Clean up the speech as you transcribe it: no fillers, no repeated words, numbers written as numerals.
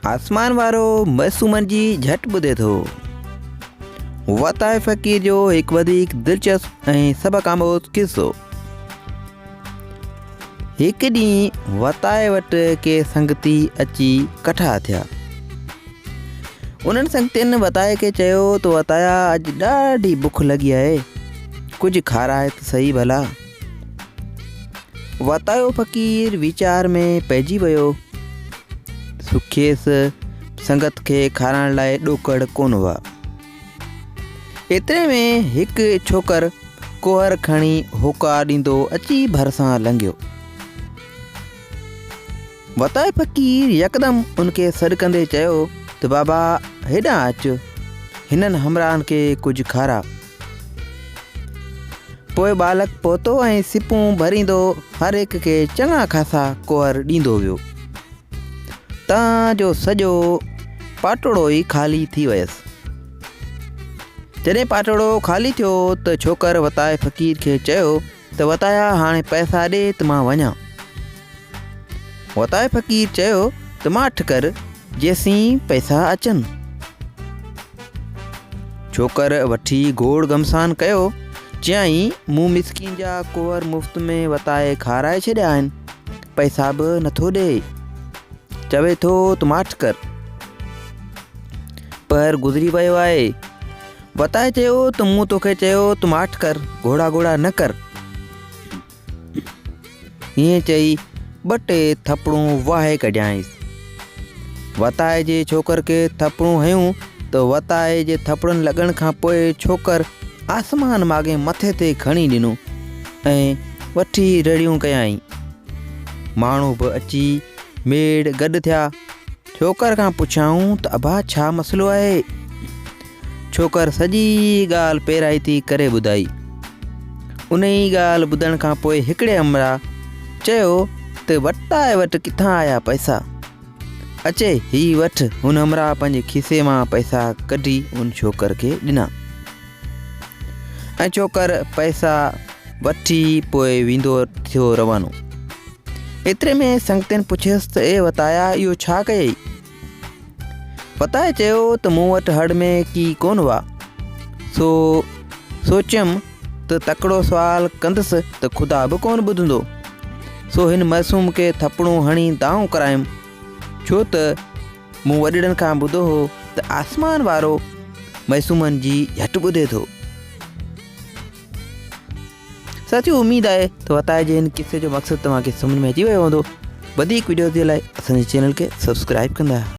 آسمان وارو معصومن جي جهٽ ٻڌي ٿو. وتائي فقير جو هڪ وڌيڪ دلچسپ ۽ سبق آموز قصو. هڪ ڏينهن وتائي وٽ ڪي سنگتي اچي ڪٺا ٿيا. انهن سنگتين وتائي کي چيو ته وتايا اڄ ڏاڍي بک لڳي آهي، ڪجهه کاراء ته سهي ڀلا. وتايو فقير ويچار ۾ پئجي ويو. سو کيس سنگت کي کارائڻ لاء ڏوڪڙ ڪونه هئا. ايتري ۾ هڪ ڇوڪر ڪوهر کڻي هوڪا ڏيندو اچي ڀرسان لنگهيو. وتائي فقير يڪدم ان کي سڏ ڪندي چيو ته بابا هيڏانهن اچ، هنن همراهن کي ڪجهه کاراء. پوء ٻالڪ پهتو ۽ سپون ڀريندو هر هڪ کي چڱا خاصا ڪوهر ڏيندو ويو. تان جو سڄو پاٽوڙو ئي خالي ٿي ويس. جڏهن پاٽوڙو خالي ٿيو ته ڇوڪر وتائي فقير کي چيو ته وتايا هاڻي پئسا ڏي ته مان وڃان. وتائي فقير چيو ته ماٺ ڪر جيسين پئسا اچن. ڇوڪر وٺي گوڙ گهمسان ڪيو، چيائين مون مسڪين جا ڪوهر مفت ۾ وتائي کارائي ڇڏيا آهن، پئسا به نٿو ڏئي. چوي ٿو ته ماٺ ڪر. پهر گذري ويو آهي. وتائي چيو ته مون توکي چيو ته ماٺ ڪر، گهوڙا گهوڙا نه ڪر. ائين چئي ٻه ٽي ٿپڙون واهي ڪڍيائينس. وتائي جي ڇوڪر کي ٿپڙون هنيون ته وتائي جي ٿپڙن لڳڻ کان پوء ڇوڪر آسمان ماڳهين مٿي تي کڻي ڏنو ۽ وٺي رڙيون ڪيائين. ماڻهو به اچي ميڙ گڏ ٿيا. ڇوڪر کان پڇيائون ته ابا ڇا مسئلو آهي؟ ڇوڪر سڄي ڳالهه پيرائتي ڪري ٻڌائي. انهي ڳالهه ٻڌڻ کان پوء هڪڙي همراهه چيو ته وٽائي وٽ ڪٿان آيا پئسا؟ اچي هي وٺ. هن همراهه پنهنجي کيسي مان پئسا ڪڍي ان ڇوڪر کي ڏنا ۽ ڇوڪر پئسا وٺي پوء ويندو ٿيو روانو. ايتري ۾ سنگتين پڇيس ته اي وتايا اهو ڇا ڪيئي؟ وتائي چيو ته مون وٽ هڙ ۾ ڪي ڪونه هئا، سو سوچيم ته تڪڙو سوال ڪندس ته خدا به ڪونه ٻڌندو، سو هن معصوم کي ٿپڙون هڻي دانهون ڪرايم، ڇو ته مون وڏڙن کان ٻڌو هو ته آسمان وارو معصومن جي جهٽ ٻڌي ٿو. ساٿيو اميد آهي ته وتائي جي هن قصي جو مقصد توهان کي سمجھ ۾ اچي ويو هوندو. وڌيڪ وڊيوز جي لاء اسان جي چينل کي سبسڪرائب ڪندا.